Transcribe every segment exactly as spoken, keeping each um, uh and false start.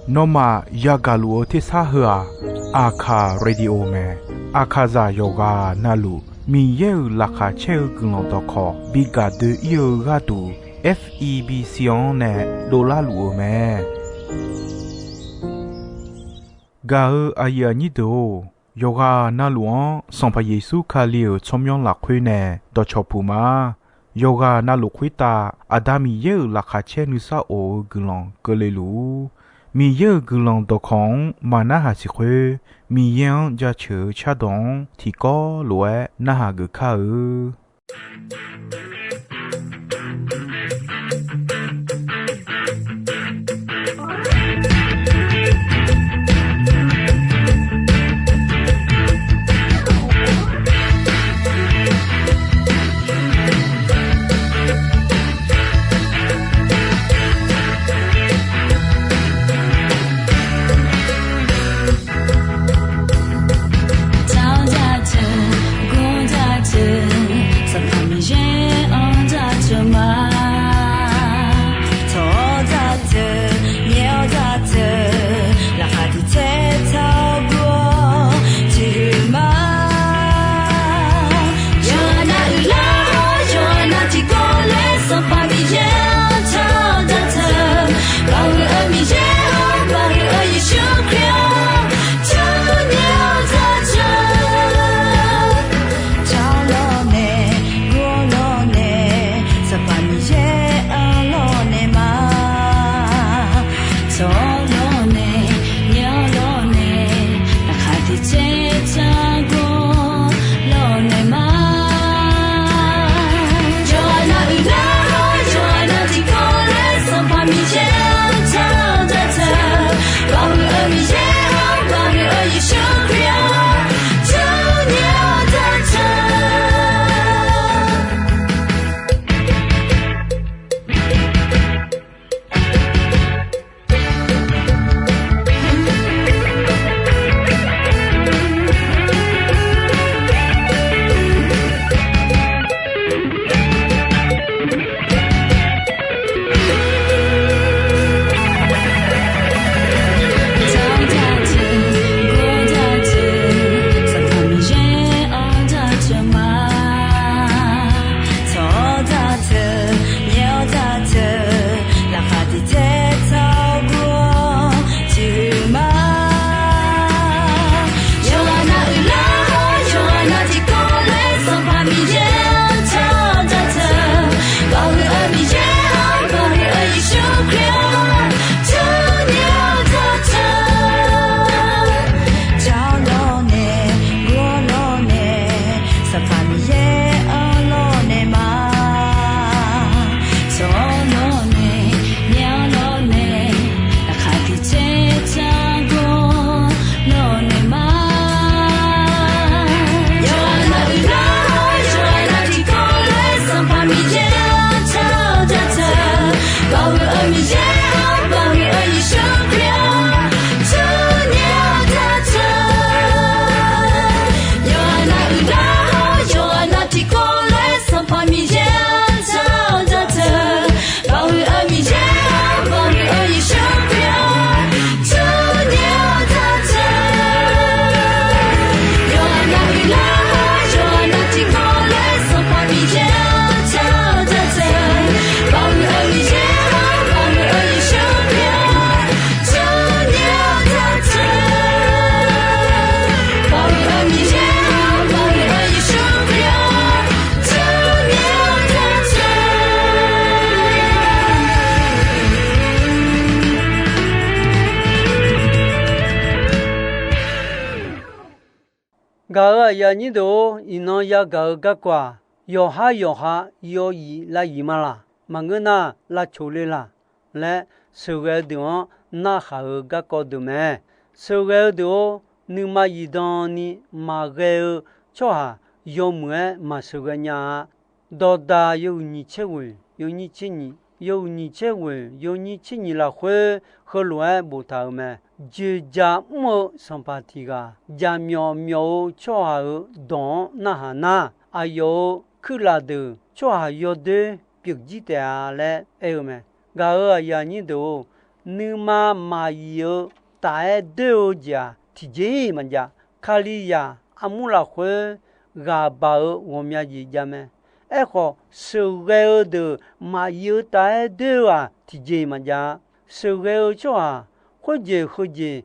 Nawmaf yagaq luf-eu tersar heu-aq, Aqkaq Radio mae. Aqkaqzaq yawqghaq navluf Miqyaer-euq laqkhaq caer-eu guiqlanq dawqkawq bi gaq doe-ir-eu gharduq, F E B C-anr nae dovlar luf-eu mae. Gaq-eu aqyuif aqnyir deuq-or, yawqghaq navluf-anr Sanqpaq Yeqsur Kali-euq tsawrmyanr lafkhoer nae dawqcawq puq ma. Yawqghaq navluf khoertav Aqda Miqyaer-euq laqkhaq caer nuisar of-eu guiqlanq keuvle luf-ur. Miqyaer-euq guiqlanq dawqkawq-anr maq narhaq siq khoer, Miqyaer-anr jaceuq-eu cardawq-anr tiqkawv lof-aer narhaq geuf kar-eu. Gaq-euq aqyuif aqnyir deuq-or, iqnan yagaq-eu garkawv-aq, yawqhar yawqha yawzif lavyif ma laq? Maqngeur nar lavcoq le laq? laer sheuqghae-eu deuq-anr narhaq-euq garkawv deuq mae. Sheuqghae-eu deuq-or, nuima zifdan ni maqghae-eu tsawrhaq yawmuiq-aer maqsheuqghae nya-a. Dawqdaq yawhuiq nyiq tser ghoeq yawnyir tser nyiq, yawhuiq nyiq tser ghoeq yawnyir tser nyiq lafkhoer heulof-aer boftaq-euq mae. Joeqjaq mr-eu sanqpaq tiq ghaq jaqmyawf myawf-eu tsawrhaq-euq dawq-anr narhaq nar, aqyawf-euq kuirlaf deuq tsawrhaq yawdoer pyeuf jir taef-a laer aer-eu mae. Gaq-euq aqyuif aqnyir deuq-or, nuima maqyif-eu taf-aer doer-eu jeq-aq, tiqjeq-iq maqjav. Kalizaq armur lafkhoer ghaqbaq-eu ghawqmya jeq jav mae. Aerkhawf, sheuqghae-eu deuq maqyif-eu taf-aer doer-eu-aq, tiqjeq-iq maqjav-a. Sheuqghae-eu tsawrhaq khoerjeq heujeq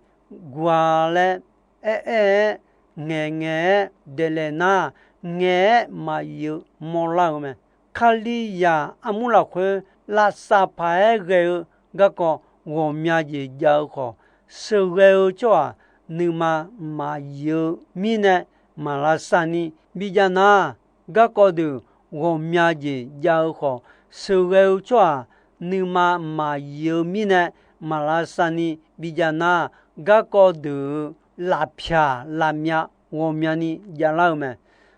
guq-a laer aer-aer-aer, ngaeqngaeq-aer daeflaef nar, ngaeq-aer maqyif-eu mawrlar-eu mae. Kalizaq armur lafkhoer lavsav paq-aer ghae-eu garkawv ghawqmya jeq jav-eu khawf, sheuqghae-eu tsawrhaq nuima maqyif-eu mirnae maq lavsav ni bijav nar, garkawv deuq ghawqmya jeq jav-eu khawf, sheuqghae-eu tsawrhaq nuima maqyif-eu mirnae maq lavsav ni bijav nar, garkawv deuq-euq lafpyaq lavmyav ghawqmyani javlar-eu mae.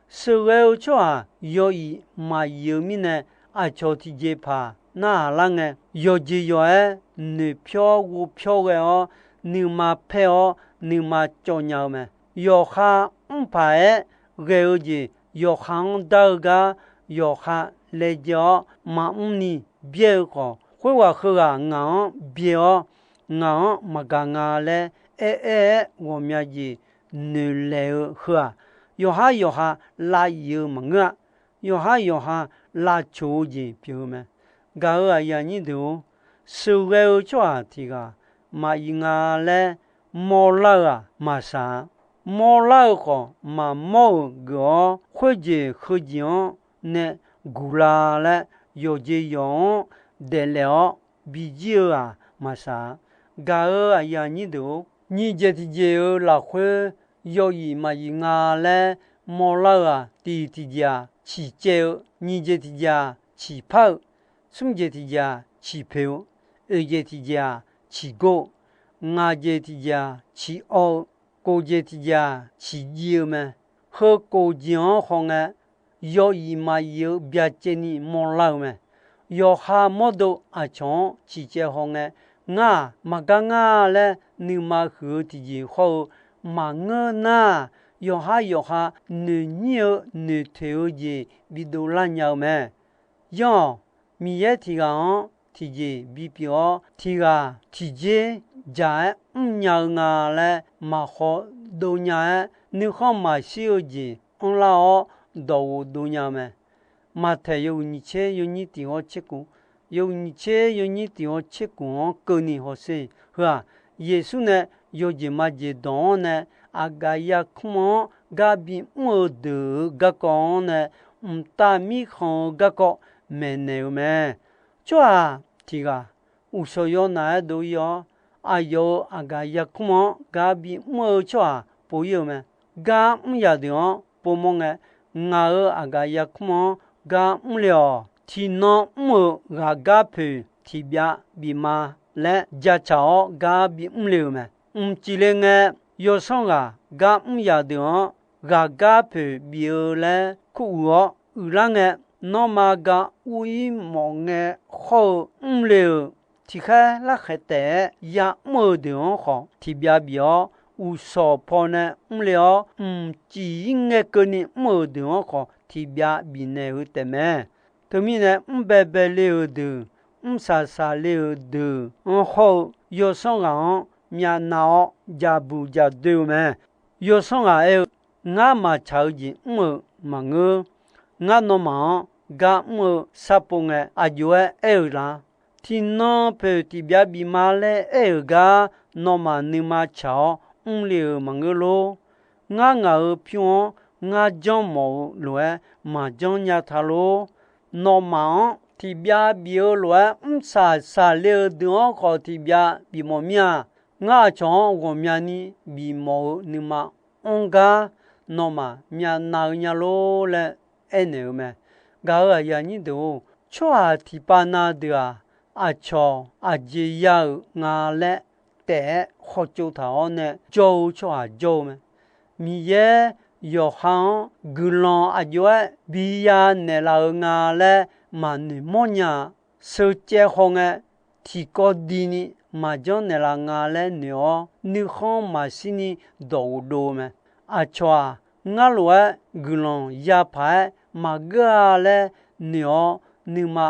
Sheuqghae-eu tsawrhaq yawif maqyif-eu mirnae, aqcawq tiqjeqpaq narhaq lar ngae, yawqjeq yawq-aer noeqpyawr ghovpyawr ghae-awr, nuima paer-awr nuima cawv nya-eu mae. Yawqha mrpaq-aer ghae-eu jeq yawqha-anr dar-eu gar, yawqha laejae-awr maqmr ni byaer-eu khawf, khoerghaq heughaq ngaq-anr byae-awr, ngaq-anr maqgaq nga laer aer-aer-aer ghawqmya jeq noeqlaeq-eu heu-aq, yawqhar yawqha lav if-eu maqngeur-a. Yawqhar yawqha lavcoq-eu jeq pyeuf-eu mae. Gaq-euq aqyuif aqnyir deuq-or, sheuqghae-eu tsawrhaq tiq ghaq maqif nga laer mawrlar-eu-aq maqsaq-a. Mawrlar-eu khawf maqmawr-euq geuf-awr, khoerjeq heujeq-anr nae guqla laer yawqjeq yawq-anr daeflaef-awr bijir-eu-aq maqsaq-a. Gaq-euq aqyuif aqnyir deuq-or, nyiq jeq tiqjeq-euq lafkhoer yawif maqyif nga laer mawrlar-eu-aq, tiq tiqjeq-aq ciqcaev-eu, nyiq jeq tiqjeq-aq ciqpar-eu, smr jeq tiqjeq-aq ciqpoeq-eu, oeq jeq tiqjeq-aq ciqgor-eu, ngaq jeq tiqjeq-aq ciqawv-eu, kof jeq tiqjeq-aq ciqjiv-eu mae. Heu kof jeq-anr hawngae, yawif maqyif-eu byacaevni mawrlar-eu mae. Yawqha mawrdo aqcawq-anr ciqcaev hawngae, ngar-aq maqgar ngar laer nuima huiq-eu tiqjeq hawr-eu maqngeur nar, yawqhar yawqha noeqnyir-eu noeqtoeq-eu jeq bidov lar nya-eu mae. Yanr-awq, Miqyaer tiq ghaq-anr tiqjeq bipyeuf-awr, tiq ghaq tiqjeq jaq-aer mrnya-eu nga laer maqhaw dov nya-aer, nuikhanr maqshir-eu jeq anrlar-awr dawqghof dov nya-eu mae. Maqtaeq yawhuiq nyiq tser yawnyir tiq hawr tser kuf, yawhuiq nyiq tser yawnyir tiq hawr tser kuf-anr keuvni hawsher. Heu-aq, Yeqsur nae yawjeq majeq dawq-anr nae aqgaf yarkmr-anr gar bimr-eu deuq-euq garkawv-anr nae mqtav mirkhanq-eu garkawv maeqnaeq-eu mae. Tsawrhaq tiq ghaq uqshawq yawnaf-aer dov-ir-awr, aqyawf-euq aqgaf yarkmr-anr gar bimr-eu tsawrhaq pov-ir-eu mae. Gar mr yaq deuq-anr povmawr ngae, ngaq-euq aqgaf yarkmr-anr gar mr le-awq. Tiqnan mr-euq ghaqgar poeq tiqbyav bif ma laer jacaq-awr gar bimr le-euq mae. Mqcif le ngae, yawsanr ghaq gar mr yaq deuq-anr ghaqgar poeq bif-eu laer kuruiq-awr uiqlar ngae, nanrma ga ur-ir mawf ngae hawr-eu mr le-euq tiqkhaer larkhaeq taef-aer yamr-eu deuq-anr khawf tiqbyav bif-awr, uqshawq pawnae mr le-awr, mqcif-ir ngae keuvni mr-euq deuq-anr khawf tiqbyav bifnaeq-eu taefmae. Teumirnae, mr baebae le-euq deuq, mr shaqshaq le-euq deuq-anr hawr-eu yawsanr ghaq-anr myavnav-awr jaqbuq jaqdoe-eu mae. Yawsanr ghaq aer-eu, Ngar maqtsaq-eu jeq mr-euq maqngeur. Ngar nawmaf-anr gar mr-eu sharpov ngae, aqjox-aer aer-eu lar. Tiqnan poeq tiqbyav bif ma laer aer-euq gar, nawmaf nuima tsaq-awr mr le-euq maqngeur lor. Ngar ngaq-euq pyur-anr ngar janrmawf-eu lof-aer maqjanr nya ta lor. Nawmaf-anr tiqbyav bif-eu lof-aer mr shaqshaq le-eu deuq-anr khawf tiqbyav bifmawf mir-a. Ngar aqcawq-anr ghawqmyani bifmawf-eu nuima anr gar, nawmaf myavnav-eu nya lor laer aernaeq-eu mae. Gaq-euq aqyuif aqnyir deuq-or, tsawrhaq tiqpav na deuq-aq, aqcawq aqjeq ya-euq nga laer taef-aer khawtsov taq-awr nae jawr-eu tsawrhaq jawr-eu mae. Miqyaer yawqha-anr guiqlanq aqjox-aer biya naeqlaf-eu nga laer maqnoeq mawrnya-a. Sheucaev hawngae, tiqkawv dini maqjanr naeqlaf nga laer noeq-awr, nuikhanr maqshirni dawqghof dov-eu mae. Aqcawq-aq, ngar lof-aer guiqlanq yapaq-aer maqgeur-a laer noeq-awr, nuima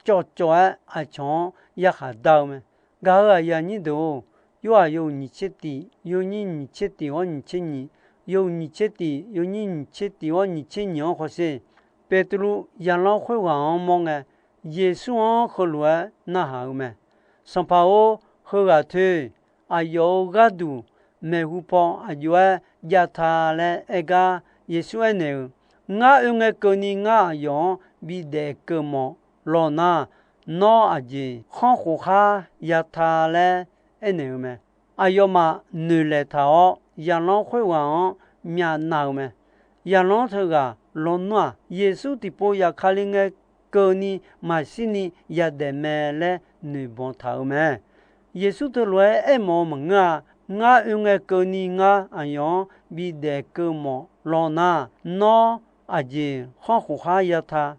cawvcawv-aer aqcawq-anr yarkhaq dar-eu mae. Gaq-euq aqyuif aqnyir deuq-or, Yorhaq yawhuiq nyiq tser tiq, yawnyir nyiq tser tiq-awr nyiq tser nyiq, yawhuiq nyiq tser tiq, yawnyir nyiq tser tiq-awr nyiq tser nyiq-anr hawsher. Beqtuvluv zaqlanr khoerghaq-anr mawr ngae, Yeqsur-anr heulof-aer narhaq-eu mae. Sanqpaq-or, heughaq toeq, aqyawf-euq gharduq maeqhu paw aqjox-aer jav ta laer aer gar, Yeqsur aernaeq-euq, Ngar oe ngae keuvni ngar aqyawf-anr bidaef keuv mawf law nar, nawr aqjeq khanr khof khar ya ta laer aernaeq-eu mae. Aqyawfmaf noeqlaeq taq-awr, zaqlanr khoerghaq-anr myavnav-eu mae. Zaqlanr teughaq lawnmr-aq, Yeqsur tiqpov zafkale ngae keuvni maqshirni yadaef mae laer noeqbawq taq-euq mae. Yeqsur teulof-aer aermawf-eu maqngeur-a. Ngar oe ngae keuvni ngar aqyawf-anr bidaef keuv mawf law nar, nawr aqjeq khanr khof khar ya ta.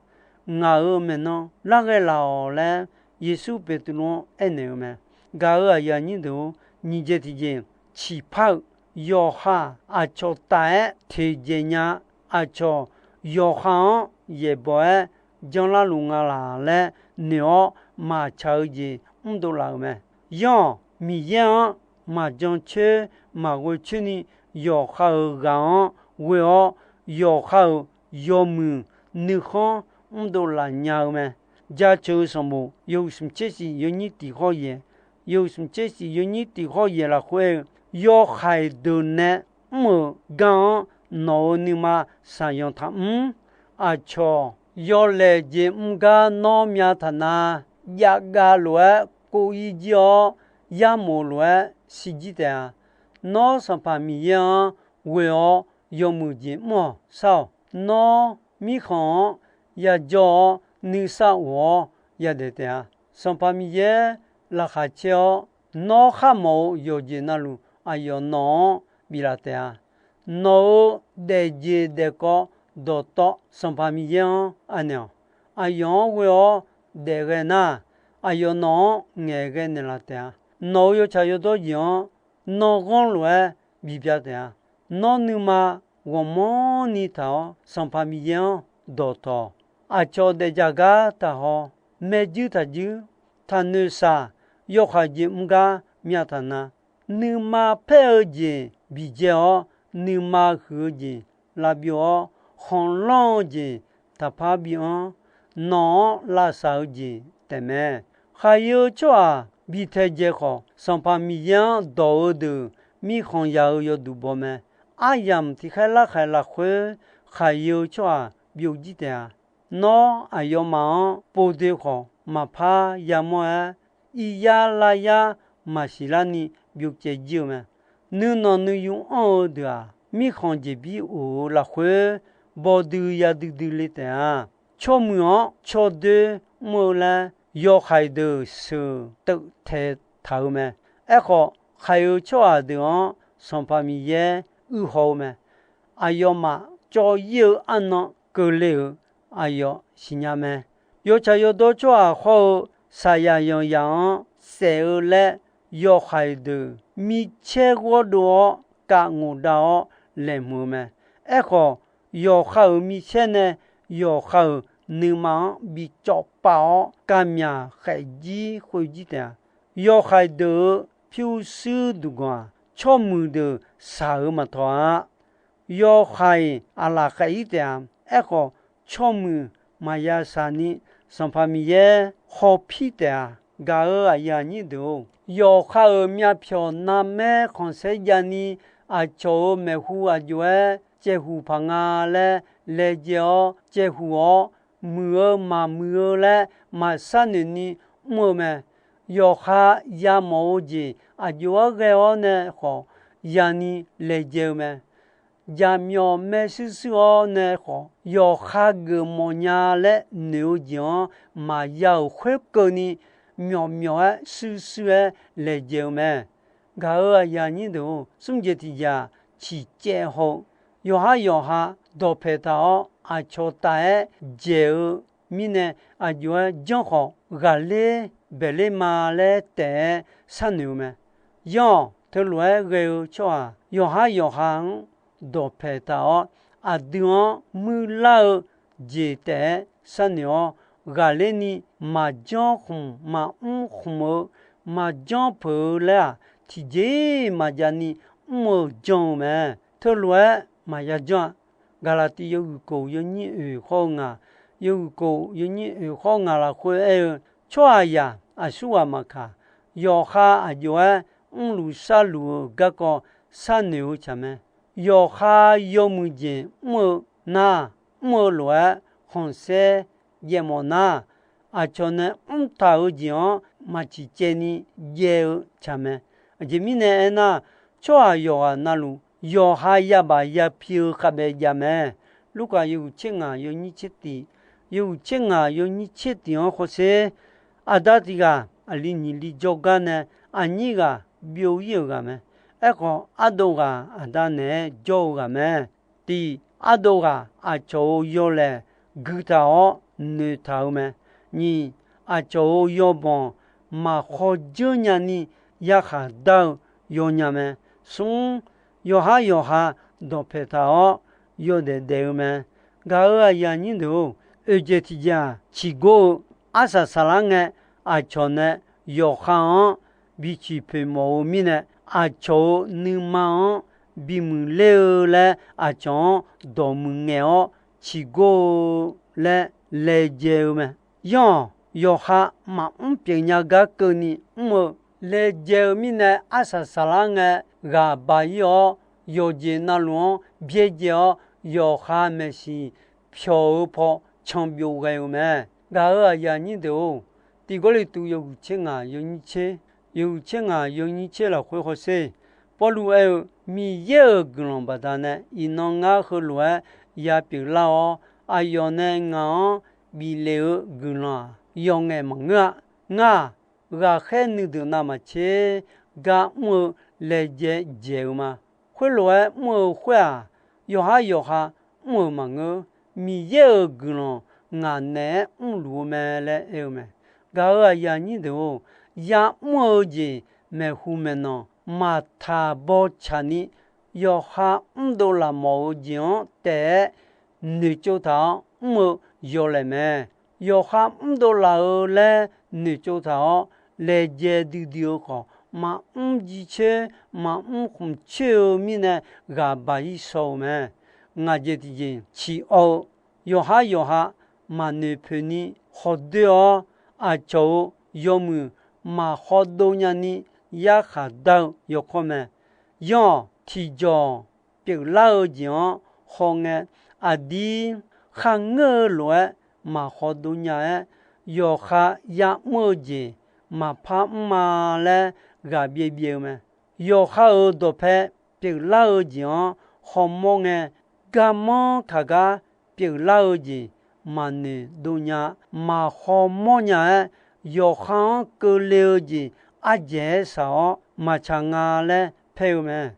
Ngaq-euq maeqnan larghae laf-awq laer, Yeqsur Beqtuvluv-anr aernaeq-eu mae. Gaq-euq aqyuif aqnyir deuq-or, nyiq jeq tiqjeq, ciqpar-eu yawqha aqcawq taf-aer teqdzaeq nya, aqcawq yawqha-anr yaeqbawq-aer janlarluf nga laq laer noeq-awr maqtsaq-eu jeq mrdov laf-euq mae. Yanr-awq, Miqyaer-anr maqjan coer maqghoe coer ni yawqha-euq ghaq-anr ghoe-awr, yawqha-euq yawmuiq nuikhanr mrdov laf nya-eu mae. Jaceuq-eu sanqbof yawhuiq smq tser shif yawnyir tiq khawr yaeq, yawhuiq smq tser shif yawnyir tiq khawr yaeq lafkhoer-eu, yawhaiq deuq nae mr-euq gar-anr nawq-euq nuima shaqyanq taqmr. Aqcawq yawlaeq jeq mr gar nawr myav taq na, javgav lof-aer kov-ir jir-awr, yarmof lof-aer shirjir taef-a. Nawr Sanqpaq Miqyaer-anr ghoe-awr yawmuiq jeq mr-awq shar-awq. Nawr mirkhanq-anr yajawr-awr nuisar of-awr yadaef taef-a. Sanqpaq Miqyaer laqkhaq caer-awr, nawr kharmawf-eu yawqjeq navluf aqyawf nawq-anr biflaf taef-a. Nawq-euq daefjeq daefkawv dawqtawv Sanqpaq Miqyaer-anr anaeq-awq. Aqyawf-anr ghoe-awr daefghae nar, aqyawf nawq-anr ngaeqghae naeqlaf taef-a. Nawq-euq yawtsaq yawdawr jeq-anr nawr ghanr lof-aer bibya taef-a. Nawr nuima ghawqmanrni taq-awr Sanqpaq Miqyaer-anr dawqtawq. Aqcawq daefdzaq gar taqhaw, maerjuir taqjuir, taqnoeq shaq, yawkhav jeq mr gar myav taq na. Nuima paer-eu jeq biqdzae-awr, nuima huiq-eu jeq lavbyov-awr, khanqlanr-eu jeq taqpar bianr, nawq-anr lavsaq-eu jeq taefmae. Khaqyeu tsawrhaq bi taedzae khawf, Sanqpaq Miqyaer-anr dawq-eu deuq mirkhanq yaq-eu yawduq baw mae. Aryamq tiqkhaer larkhaeq lafkhoer khaqyeu tsawrhaq byovjir taef-a. Nawr aqyawfmaf-anr povdoe khawf maqpar yamawr-aer, iryar laryar maqsiq larni byovcaev jir-eu mae. Nuinanq nuiyu anr-eu deuq-aq, mirkhanq jeqbir of-eu lafkhoer bawduiv yaduidui le taef-a. Tsawrmuiq-anr tsawrdoer mr-eu laer yawhaiq deuq sheuq teuvtaeq taq-eu mae. Aerkhawf, khaqyeu tsawrhaq deuq-anr Sanqpaq Miqyaer uihaw-eu mae. Aqyawfmaf cawv-ir-eu arnan keuvle-euq aqyawf siqnya mae. Yawtsaq yawdawr tsawrhaq hawr-eu saqyaq yanqzaq-anr saef-eu laer yawhaiq deuq micaer ghawrdov-awr kav ngoqdav-awr laeqhmq-eu mae. Aerkhawf, yawqha-euq micaer nae yawqha-euq nuima-anr bi cawv pav-awr kavmyaq khaef jir khoer jir taef-a. Yawhaiq deuq-euq pyurshuir duqganq-aq, tsawrmuiq deuq shaq-euq maqtawq-a. Yawhaiq aqlaf khaef-ir taef-a. Aerkhawf, tsawrmuiq maqya shaq ni Sanqpaq Miqyaer hawpir taef-a. Gaq-euq aqyuif aqnyir deuq-or, yawqha-euq myavpyawq narmaer khanqsaer jav ni aqcawq-euq maeqhu aqjox-aer caevhuq paq nga laer laejae-awr caevhuq-awr, muiq-eu maqmuiq-eu laer maqsharnoeq ni mr-eu mae. Yawqha yamawf-eu jeq aqjox-aer ghae-awr nae khawf yani laejae-eu mae. Jaqmyawf maershuir shuir-awr nae khawf, yawqha geufmawf nya laer noeq-eu jeq-anr maqya-euq khoerkeuvni, myawf myawf-aer shuir shuir-aer laejae-eu mae. Gaq-euq aqyuif aqnyir deuq-or, smr jeq tiq jeq-aq, ciqcaev haw-eu, yawqhar yawqha dawqpaeq taq-awr aqcawq taf-aer dzaeq-eu mirnae, aqjox-aer janr khawf ghaqler baeqler ma laer taef-aer sharnoeq-eu mae. Yanr-awq, teulof-aer ghae-eu tsawrhaq yawqhar yawqha-anr dawqpaeq taq-awr, aqdui-anr muirlar-eu jeq taef-aer sharnoeq-awr, ghaqler ni maqjanr khmq maqmr khmq-eu maqjanr peuq-eu laer-aq, tiqjeq-iq maqjav ni mr-eu janr-eu mae. Teulof-aer maqya janr-a. Gaqlaqtiv yawhuiq kof yawnyir oeq khawr-eu ngaq, yawhuiq kof yawnyir oeq khawr ngaq lafkhoer aer-eu, tsawrhaqzaq aqsurghaq maqkaq, yawqha aqjox-aer mrluf sharluf-euq garkawv sharnoeq-eu tsaq mae. Yawqha yawmuiq jeq mr-eu nar, mr-eu lof-aer khanqsaer jaev mawf nar, aqcawq nae mrtaq-euq jeq-anr maq ciqcaev ni jaev-eu tsaq mae. Aqjeq mirnae aernar, tsawrhaq yawqghaq navluf yawqha yabaf yapi-eu khavbae jav mae. Lurkaf yawhuiq tser ngaq yawnyir tser tiq, yawhuiq tser ngaq yawnyir tser tiq-anr hawsher, aqda tiq ghaq aqli nyiq li jawrgar nae aqnyir ghaq byov-ir-euq ghaq mae. Aerkhawf, ardov ghaq aqda naeq-aer jawr-eu ghaq mae. Tiq, ardov ghaq aqcawq-euq yawlaeq guitaq-awr noeqtaq-eu mae. Nyiq, aqcawq-euq yawbanq maqkhawf dzeur nyani yarkhaq dar-eu yawnya mae. Smr, yawqhar yawqha dawqpaeq taq-awr yawdaef daef-eu mae. Gaq-euq aqyuif aqnyir deuq-or, oeqjeq tiqjeq-aq ciqgor-eu arsaq saqlar ngae, aqcawq nae yawqha-anr biciq poeq mawf-eu mirnae, aqcawq-euq nuima-anr bimuiq ler-eu laer aqcawq-anr dawqmuiq ngaeq-awr ciqgor-eu laer laejae-eu mae. Yanr-awq, yawqha maqmr pyeuf nya gar keuvni mr-eu laejae-eu mirnae, arsaq saqlar ngae ghaq baq-ir-awr, yawqjeq navluf-anr byaerdzae-awr, yawqha maeqsiq pyawq-eu paw canbyov ghae-eu mae. Gaq-euq aqyuif aqnyir deuq-or, tiq Gawrliqtu yawhuiq tser ngaq yawnyir tser, yawhuiq tser ngaq yawnyir tser lafkhoer hawsher, Pawrluv aer-eu, Miqyaer-euq guiqlanq baqdanae iqnan ngar heulof-aer ya pyeuflar-awr, aqyawf nae ngaq-anr biflef-eu guiqlanq-aq, yawf ngaef maqngeur-a. Ngar-aq, ghaqkhaer nuideuq navmaqtser gar mr-eu laejae dzaeq-eu ma. Khoerlof-aer mr-eu khoer-aq, yawqhar yawqha mr-euq maqngeur. Miqyaer-euq guiqlanq ngaq naeq-aer mrluf-eu mae laer aer-eu mae. Gaq-euq aqyuif aqnyir deuq-or, ya'mr-eu jeq maeqhu maeqnan maqtaq bawtsaq ni, yawqha mrdov laf mawf-eu jeq-anr taef-aer noeqtsov taq-awr mr-eu yawlaeq mae. Yawqha mrdov laf-eu laer noeqtsov taq-awr, laejae duidui-eu khawf, maqmr jircoer maqmr khmqcoer-eu mirnae ghaq baq-ir shaw-eu mae. Ngaq jeq tiqjeq ciq awr-eu, yawqhar yawqha maqnoeq poeq ni khawdoer-awr, aqcawq-euq yawmuiq maqkhawf dov nyani yarkhaq dar-eu yawkawr mae. Yanr-awq, tiqjawq pyeuflar-eu jeq-anr hawngae, aqdir kharngeur-eu lof-aer maqkhawf dov nya-aer, yawqha ya'mr-eu jeq maqpar mr-a laer ghaq byaev byaev-eu mae. Yawqha-euq dawqpae pyeuflar-eu jeq-anr hawmawr ngae, garmanr taq gar pyeuflar-eu jeq maqnoeq dov nya, maqkhawf mawr nya-aer, yawqha-anr keuvle-eu jeq ardzaeq-aer shaq-awr maqtsaq nga laer paer-eu mae.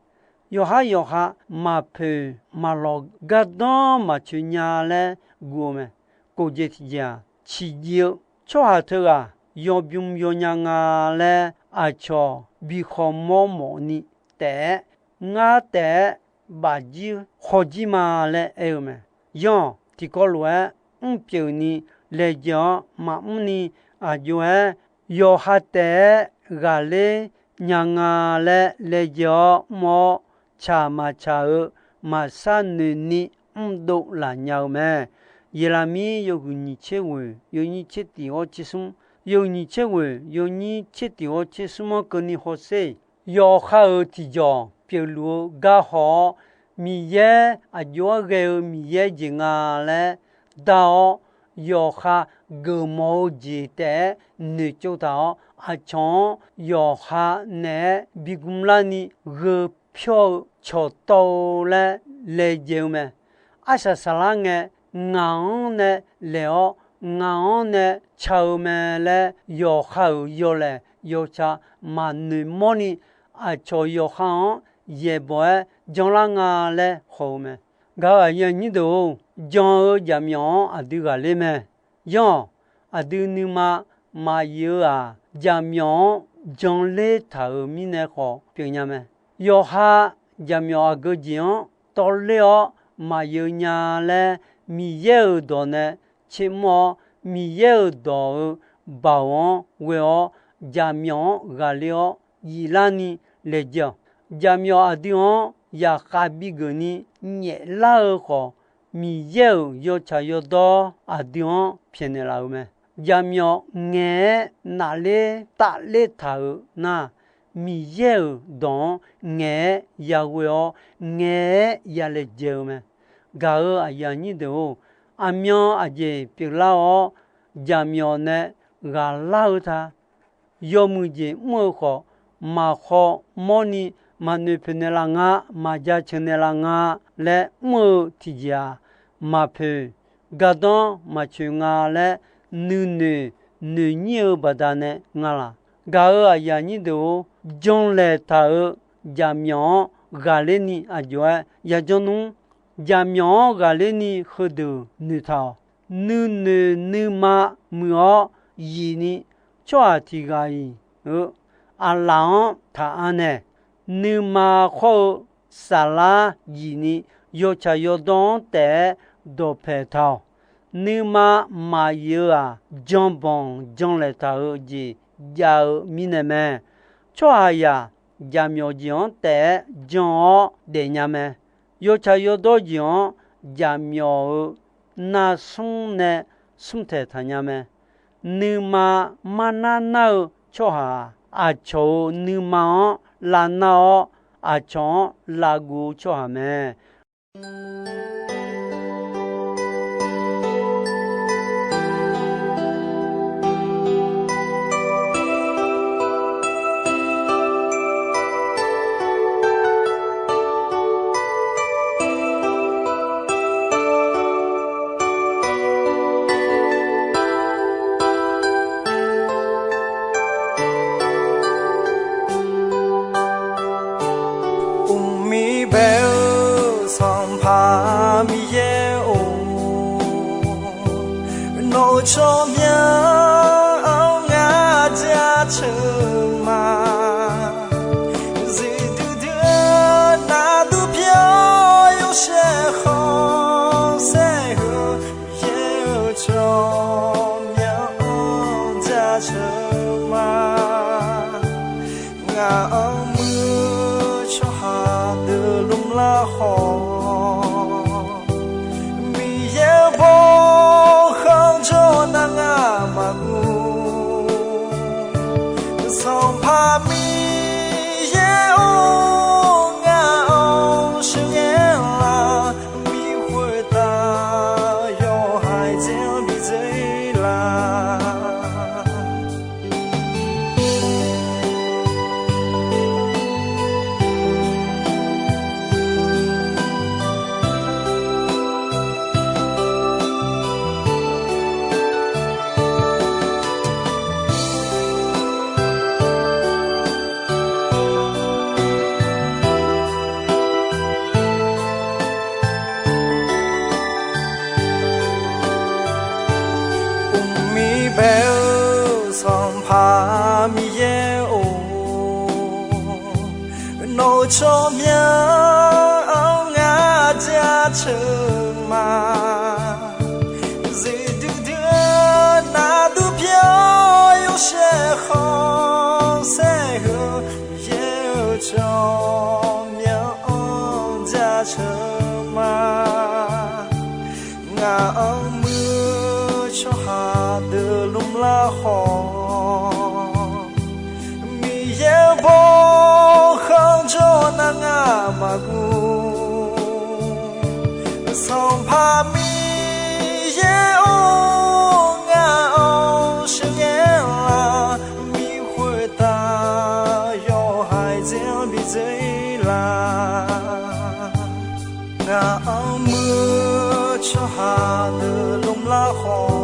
Yawqhar yawqha maqpoeq maqlawq gardanr maqcoeq nya laer guv-eu mae. Kof jeq tiqjeq-aq, ciqjiv-eu tsawrhaq teughaq yawbym yawnya nga laer aqcawq bi khawf mawr mawf ni taef-aer, ngar taef-aer bafjir khawjir ma laer aer-eu mae. Yanr-awq, tiqkawv lof-aer mrpyeuf ni laejae-awr maqmr ni, aqjox-aer yawqha taef-aer ghaqler nya nga laer laejae-awr mr-awr, tsaq maqtsaq-eu maqshar noeq ni mrdov laf nya-eu mae. Yeqlaqmir yawhuiq nyiq tser ghoeq yawnyir tser tiq hawr tser smr, yawhuiq nyiq tser ghoeq yawnyir tser tiq hawr tser smr-anr keuvni hawsher. Yawqha-euq tiqjawq pyeufluf-eu gar haw-awr, Miqyaer aqjox-aer ghae-eu Miqyaer jeq nga laer dar-awr, yawqha geufmawf-eu jeq taef-aer noeqtsov taq-awr, aqcawq-anr yawqha naeq-aer bi gmlar ni gheu pyawr-eu cawqtawv-eu laer laejae-eu mae. Arsaq saqlar ngae, ngaq-anr nae laeq-awr, ngaq-anr nae ca-eu mae laer yawqha-euq yawlaeq yawca maqnoeq mawrni, aqcawq yawqha-anr yaeqbawq-aer janlar nga laer haw-eu mae. Gaq-euq aqyuif aqnyir deuq-or, jan-eu jaqmyawf-anr aqdui ghaqler mae. Yanr-awq, aqdui nuima maqyif-eu-aq, jaqmyawf-anr janler taq-euq mirnae khawf pyeufnya mae. Yawqha jaqmyawf aqgeu jeq-anr tawvler-awr maqyif-eu nya laer, Miqyaer-euq dawq nae tsermr-awr, Miqyaer-euq dawq-euq baoq-anr ghoe-awr, jaqmyawf-anr ghaqler-awr yiflarni laejae-awq. Jaqmyawf aqdui-anr yaqkhav bigeuf ni nyaeflar-eu khawf, Miqyaer-euq yawtsaq yawdawr aqdui-anr pyaeqnaeq laf-euq mae. Jaqmyawf ngaeq-aer nafler tafler taq-euq nar, Miqyaer-euq dawq-anr ngaeq-aer yaghoe-awr, ngaeq-aer yalaejae-eu mae. Gaq-euq aqyuif aqnyir deuq-or, aqmyan aqjeq pyeuflar-awr, jaqmyawf nae ghaqlar-eu ta. Yawmuiq jeq mr-eu khawf, maqkhaw mawrni maqnoeq poeqnaeq laf nga, maqja ceuq naeq laf nga laer mr-eu tiqjeq-aq, maqpoeq gardanr maqcoeq nga laer nuinoeq noeqnyir-eu baqdanae nga laq. Gaq-euq aqyuif aqnyir deuq-or, janlaeq taq-euq jaqmyawf-anr ghaqler ni aqjox-aer yajanr nmr. Jaqmyawf-anr ghaqler ni heudeuq noeqtaq-awq. Nuinoeq nuima muiq-awr yif ni tsawrhaq tiq ghaq-iq-eu aqlaf-anr taq anaeq. Nuima khawr-eu saflar yif ni yawtsaq yawdawr-anr taef-aer dawqpaeq taq-awq. Nuima maqyif-eu-aq, janbanq janlaeq taq-eu jeq jav-eu mirnae mae. Tsawrhaqzaq jaqmyawf jeq-anr taef-aer jan-awr daefnya mae. Yawtsaq yawdawr jeq-anr jaqmyawf-euq narsmr nae smrtaeq taqnya mae. Nuima marnar nar-eu tsawrhaq-aq, aqcawq-euq nuima-anr lavnar-awr, aqcawq-anr lavguv-eu tsawrhaq mae. Uqmir bae-euq Sanqpaq Miqyaer-or, nawq-euq tsawrmyanr-anr ngar jaceuq ma. Zifdui dui-eu nardur pyawr yawshaef khanqsaer-eu, Miqyaer-euq tsawrmyanr-anr jaceuq ma. Ngaq-anr muiq-eu tsawrhaq deuq lmrlar khawf, Miqyaer-euq bawkhanq jawr nar ngar maqguv. Sanqpaq Miqyaer-or, ngaq-anr sheuqghae lar, bi khoertav yawhaiq dzae-anr bi dzaelar. Uqmir bae-euq Sanqpaq Miqyaer-or, nawq-euq tsawrmyanr-anr ngar jaceuq ma. Zifdui dui-eu nardur pyawr yawshaef khanqsaer-eu, Miqyaer-euq tsawrmyanr-anr jaceuq ma. Ngaq-anr muiq-eu tsawrhaq deuq lmrlar khawf, Miqyaer-euq bawkhanq jawr nar ngar maqguv. Sanqpaq Miqyaer-or, ngaq-anr sheuqghae lar, bi khoertav yawhaiq dzae-anr bi dzaelar. Ngaq-anr muiq-eu tsawrhaq deuq lmrlar khawf,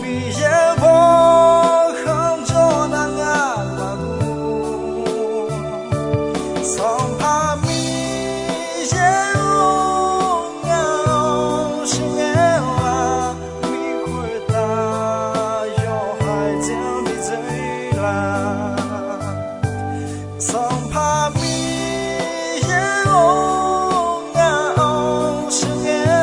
Miqyaer-euq bawkhanq jawr nar ngar maqguv. Sanqpaq Miqyaer-or, ngaq-anr sheuqghae lar, bi khoertav yawhaiq dzae-anr bi dzaelar. Sanqpaq Miqyaer-or, ngaq-anr sheuqghae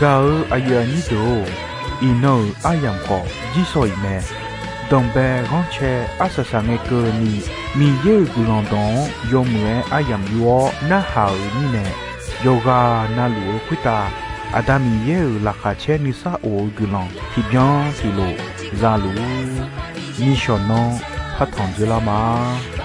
Gaq-eu aqyuif aqnyir deuq-or, iqnan-euq aryamq khawf jirsawq iq mae. Danqbae ghanrcae arsaq saq ngae keuvni, Miqyaer-euq guiqlanq dawq-anr yawmuiq-aer aryamq yur-awr narhaq-euq mirnae, yawqghaq navluf-eu khoertav Aqda Miqyaer-euq laqkhaq caer nuisar of-eu guiqlanq tiqbyan tiqlof za luf-ur. Nishawq nanr partanq dzoerlar ma.